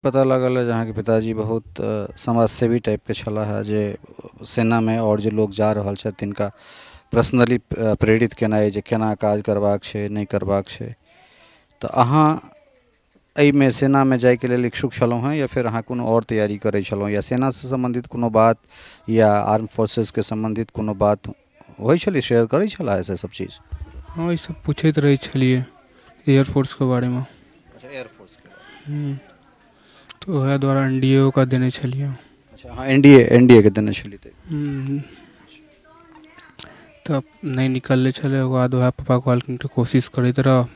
पता लागल जे अहाँके पिताजी बहुत समाजसेवी टाइपके छलाह हेँ जे सेनामे आओर जे लोक जा रहल छथि तिनका पर्सनली प्रेरित केनाइ जे केना काज करबाक छै नहि करबाक छै। तऽ अहाँ एहिमे सेनामे जाइके लेल इच्छुक छलहुँ हेँ या फेर अहाँ कोनो आओर तैयारी करै छलहुँ, या सेनासँ सम्बन्धित कोनो बात या आर्म फोर्सेसके सम्बन्धित कोनो बात होइ छलै, शेयर करै छलाह से सब चीज? हँ, ई सब पूछैत रहै छलियै एयरफोर्सके बारेमे। अच्छा, एयरफोर्सके। तऽ उएह द्वारा एन डी ए ओ के देने छलियै। अच्छा, अहाँ एन डी ए के देने छलियै तऽ? तऽ नहि निकललै छलै। ओकर बाद उएह पप्पा कहलखिन, तऽ कोशिश करैत रह,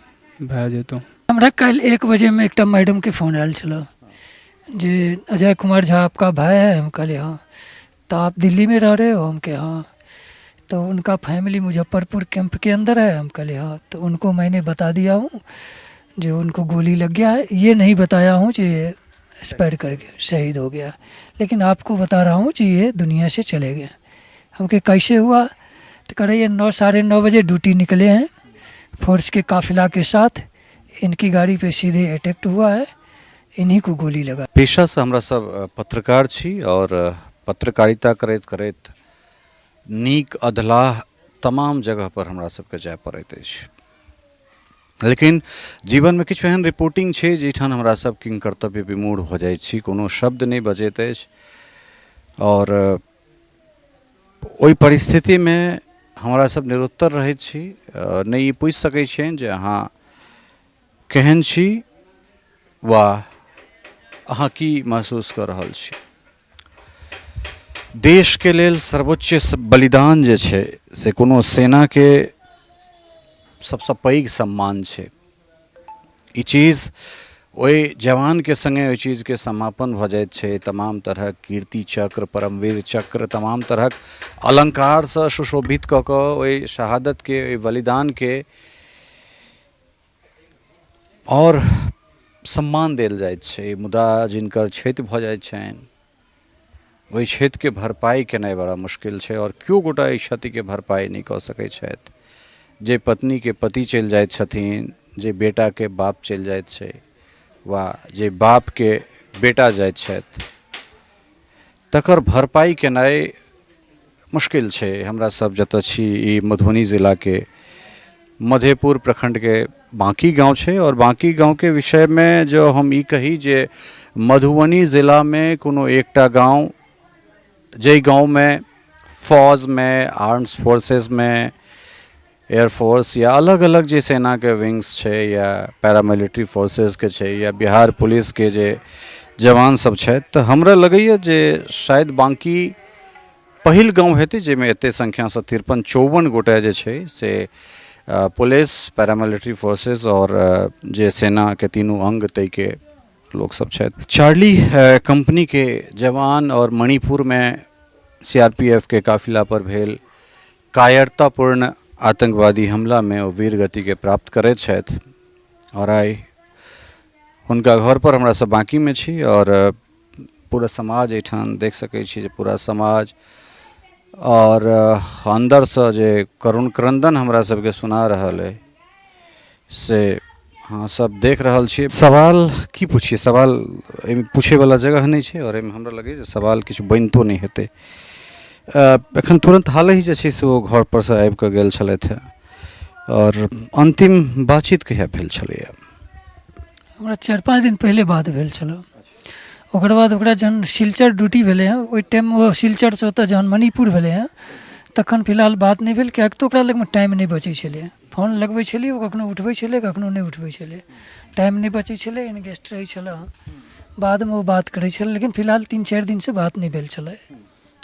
भए जेतौ। हमरा काल्हि 1 बजेमे एकटा मैडमके फोन आयल छलऽ जे अजय कुमार झा आपका भाई है? हम कहलिए, हाँ। तो आप दिल्ली में रह रहे हो? हम कहे, हाँ। तो उनका फैमिली मुजफ्फरपुर कैंप के अंदर है? हम कहले, हाँ। तो उनको मैंने बता दिया हूँ जो उनको गोली लग गया है। ये नहीं बताया हूँ जो ये एक्सपायर कर गया, शहीद हो गया, लेकिन आपको बता रहा हूँ कि ये दुनिया से चले गए। हम कहे, कैसे हुआ? तो कह रहे, ये 9, 9:30 बजे ड्यूटी निकले हैं फोर्स के काफिला के साथ, इनकी गाड़ी पे सीधे अटैक हुआ है, इन्हीं को गोली लगा। पेशासँ हमरा सब पत्रकार छी आओर पत्रकारिता करैत करैत नीक अधलाह तमाम जगहपर हमरा सबके जाय पड़ैत अछि, लेकिन जीवनमे किछु एहन रिपोर्टिंग छै जाहिठाम हमरा सब किंग कर्तव्य विमूढ़ भऽ जाइ छी, कोनो शब्द नहि बचैत अछि आओर ओहि परिस्थितिमे हमरा सब निरुत्तर रहैत छी। नहि ई पूछि सकै छियनि जे अहाँ केहन छी वा अहाँ की महसूस कऽ रहल छी। देशके लेल सर्वोच्च बलिदान जे छै से कोनो सेनाके सबसँ पैघ सम्मान छै। ई चीज ओहि जवानके सङ्गे ओहि चीजके समापन भऽ जाइत छै। तमाम तरहक कीर्ति चक्र, परमवीर चक्र, तमाम तरहक अलङ्कारसँ सुशोभित कऽ कऽ ओहि शहादतके, ओहि बलिदानके आओर सम्मान देल जाइत छै। मुदा जिनकर क्षति भऽ जाइत छनि, ओहि क्षतिके भरपाइ केनाइ बड़ा मुश्किल छै आओर केओ गोटा एहि क्षतिके भरपाइ नहि कऽ सकै छथि। जे पत्नीके पति चलि जाइत छथिन, जे बेटाके बाप चलि जाइत छै वा जे बापके बेटा जाइत छथि, तकर भरपाइ केनाइ मुश्किल छै। हमरा सब जतऽ छी, ई मधुबनी जिलाके मधेपुर प्रखण्डके बाँकी गाँव छै आओर बाँकी गाँवके विषयमे जँ हम ई कही जे मधुबनी जिलामे कोनो एकटा गाँव, जाहि गाँवमे फौजमे, आर्म्स फोर्सेसमे, एयरफोर्स या अलग अलग जे सेनाके विंग्स छै या पैरामिलिट्री फोर्सेसके छै या बिहार पुलिसके जे जवान सब छथि, तऽ हमरा लगैए जे शायद बाँकी पहिल गाँव हेतै जाहिमे एतेक संख्यासँ 53, 54 गोटे जे छै से पुलिस, पैरामिलिट्री फोर्सेस आओर जे सेनाके तीनू अङ्ग ताहिके लोकसब छथि। चार्ली कम्पनीके जवान आओर मणिपुरमे सीआरपीएफके काफिला पर भेल कायरतापूर्ण आतंकवादी हमलामे ओ वीर गतिके प्राप्त करैत छथि आओर आइ हुनका घरपर हमरा सब बाँकीमे छी आओर पूरा समाज एहिठाम देख सकै छी जे पूरा समाज आओर अन्दरसँ जे करुण क्रन्दन हमरा सबके सुना रहल अइ से अहाँ सब देख रहल छियै। सवाल की पुछियै, सवाल एहिमे पूछैवला जगह नहि छै आओर एहिमे हमरा लगैए जे सवाल किछु बनितो नहि हेतै। एखन तुरन्त हालहि जे छै से ओ घरपर सँ आबि कऽ गेल छलथि हेँ आओर अन्तिम बातचीत कहिया भेल छलैए? हमरा 4-5 दिन पहिले बात भेल छलऽ। ओकर बाद ओकरा जहन सिलचर ड्यूटी भेलै हँ, ओहि टाइममे ओ सिलचरसँ ओतऽ जहन मणिपुर भेलै हँ, तखन फिलहाल बात नहि भेल, किएकि तऽ ओकरा लगमे टाइम नहि बचै छलै। फोन लगबै छलियै, ओ कखनो उठबै छलै, कखनो नहि उठबै छलै। टाइम नहि बचै छलै, इनगेस्ट रहै छलै हँ। बादमे ओ बात करै छलै, लेकिन फिलहाल 3-4 दिनसँ बात नहि भेल छलै।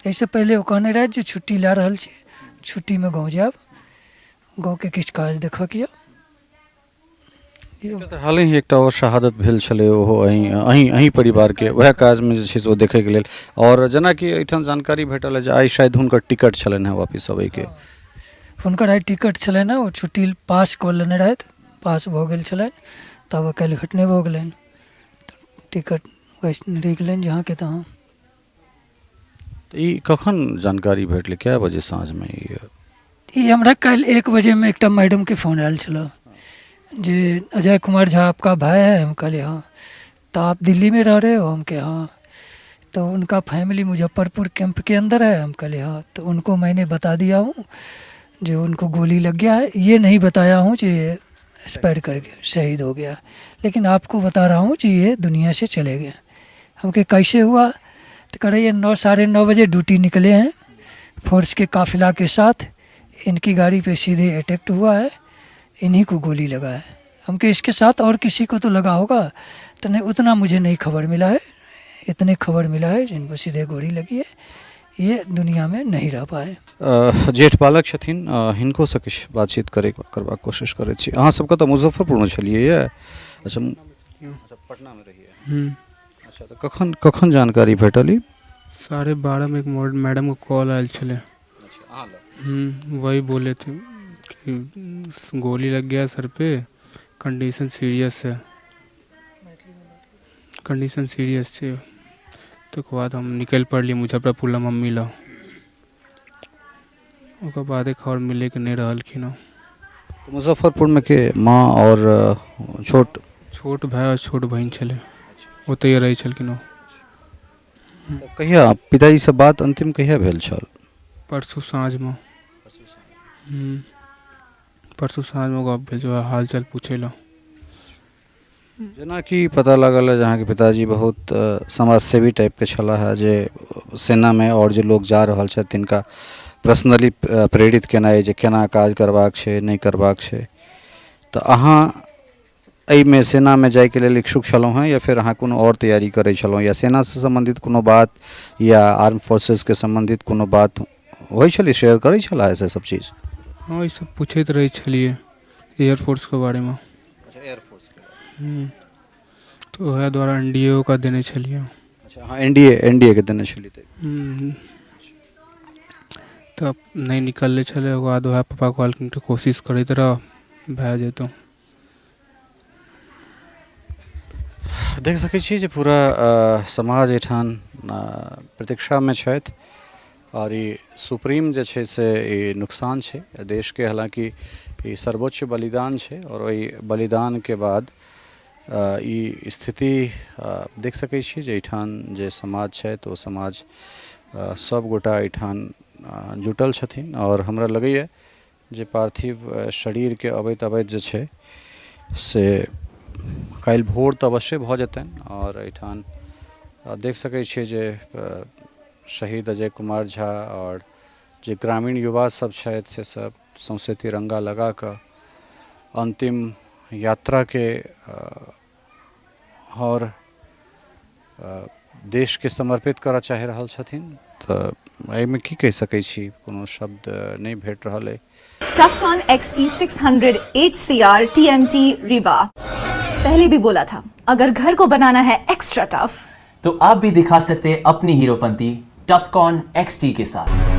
एहिसँ पहिले ओ कहने रहथि जे छुट्टी लए रहल छी, छुट्टीमे गाँव जायब, गाँवके किछु काज देखऽके यऽ। तऽ हालहि एकटा आओर शहादत भेल छलै, ओहो अहीं अहीं अहीं परिवारके उएह काजमे जे छै से ओ देखैके लेल। आओर जेनाकि एहिठाम जानकारी भेटल है जे आइ शायद हुनकर टिकट छलनि हेँ वापिस अबैके। हुनकर आइ टिकट छलनि हेँ। ओ छुट्टी पास कऽ लेने रहथि, पास भऽ गेल छलनि। तब काल्हि घटने भऽ गेलनि, टिकट वैसे रहि गेलनि जहाँके तहाँ। तऽ ई कखन जानकारी भेटलै, कए बजे साँझमे ई? ई हमरा काल्हि 1 बजेमे एकटा मैडमके फोन आयल छलऽ जे अजय कुमार झा आपका भाई है? हम कहलिए, हाँ। तो आप दिल्ली में रह रहे हो? हम के हाँ। तो उनका फैमिली मुजफ्फरपुर कैंप के अंदर है? हम कहले हाँ। तो उनको मैंने बता दिया हूँ जो उनको गोली लग गया है, ये नहीं बताया हूँ जो ये एक्सपायर कर गया, शहीद हो गया, लेकिन आपको बता रहा हूँ जी ये दुनिया से चले गए। हमके कैसे हुआ? तो कह रहे ये 9 9:30 बजे ड्यूटी निकले हैं फोर्स के काफिला के साथ, इनकी गाड़ी पे सीधे अटैक हुआ है, इन्हीं को गोली लगा है। हमके इसके साथ और किसी को तो लगा होगा? तो नहीं, उतना मुझे नहीं खबर मिला है, इतने खबर मिला है जिनको सीधे गोली लगी है, ये दुनिया में नहीं रह पाए। जेठ बालक छथिन, हिनकोसँ किछु बातचीत करे करबाक कोशिश करै छी। अहाँ सबके तऽ मुजफ्फरपुरमे छलियै यऽ? अच्छा अच्छा, पटनामे रहियै? अच्छा, तऽ कखन कखन जानकारी भेटल ई? 12:30 में एक मैडम को कॉल आयल छलै। अच्छा, अहाँ लग? वही बोले थे कि गोली लग गया सर पे, कंडीशन सीरियस है, कंडीशन सीरियस छै। तकर बाद हम निकलि पड़लियै मुजफ्फरपुर लए मम्मी लग। ओकर बादे खबर मिलैके नहि रहलखिन हँ। तऽ मुजफ्फरपुरमे के माँ आओर छोट छोट भाय आओर छोट बहिन छलै, ओतहिए रहै छलखिन ओ। तऽ कहिया पिताजीसँ बात अन्तिम कहिया भेल छल? परसू साँझमे। परसू साँझमे गप भेल छै, हाल चाल पूछै लए। जेनाकि पता लागल है जे अहाँके पिताजी बहुत समाजसेवी टाइपके छलाह हेँ, जे सेनामे आओर जे लोक जा रहल छथि तिनका पर्सनली प्रेरित केनाइ जे केना काज करबाक छै, नहि करबाक छै, तऽ अहाँ एहिमे सेनामे जाइके लेल इच्छुक छलहुँ हेँ या फेर अहाँ कोनो आओर तैयारी करै छलहुँ, या सेनासँ सम्बन्धित कोनो बात या आर्म फोर्सेसके सम्बन्धित कोनो बात होइ छलै, शेयर करै छलाह से सब चीज? हँ, ई सब पूछैत रहै छलियै एयरफोर्सके बारेमे। अच्छा, एयरफोर्सके। तऽ उएह द्वारा एन डी ए के देने छलियै। अच्छा, अहाँ एन डी ए के देने छलियै तऽ? तऽ नहि निकललै छलै। ओकर बाद उएह पप्पा कहलखिन तऽ कोशिश करैत रह, भए जेतौ। देख सकै छी जे पूरा समाज एहिठाम प्रतीक्षामे छथि आओर ई सुप्रीम जे छै से ई नुकसान छै देशके, हालाँकि ई सर्वोच्च बलिदान छै आओर ओहि बलिदानके बाद ई स्थिति देख सकै छी जे एहिठाम जे समाज छथि ओ समाज सभगोटा एहिठाम जुटल छथिन। आओर हमरा लगैए जे पार्थिव शरीरके अबैत अबैत जे छै से काल्हि भोर तऽ अवश्ये भऽ जेतनि। आओर एहिठाम देख सकै छियै जे शहीद अजय कुमार झा आओर जे ग्रामीण युवा सब छथि से सब सौँसे तिरङ्गा लगा कऽ अन्तिम यात्राके आओर देशके समर्पित करऽ चाहि रहल छथिन। तऽ एहिमे की कहि सकै छी, कोनो शब्द नहि भेट रहल अइ। Tufcon XT600 HCR TMT Rebar। पहले भी बोला था, अगर घर को बनाना है एक्स्ट्रा टफ तो आप भी दिखा सकते हैं अपनी हीरोपंती टफकॉन XT के साथ।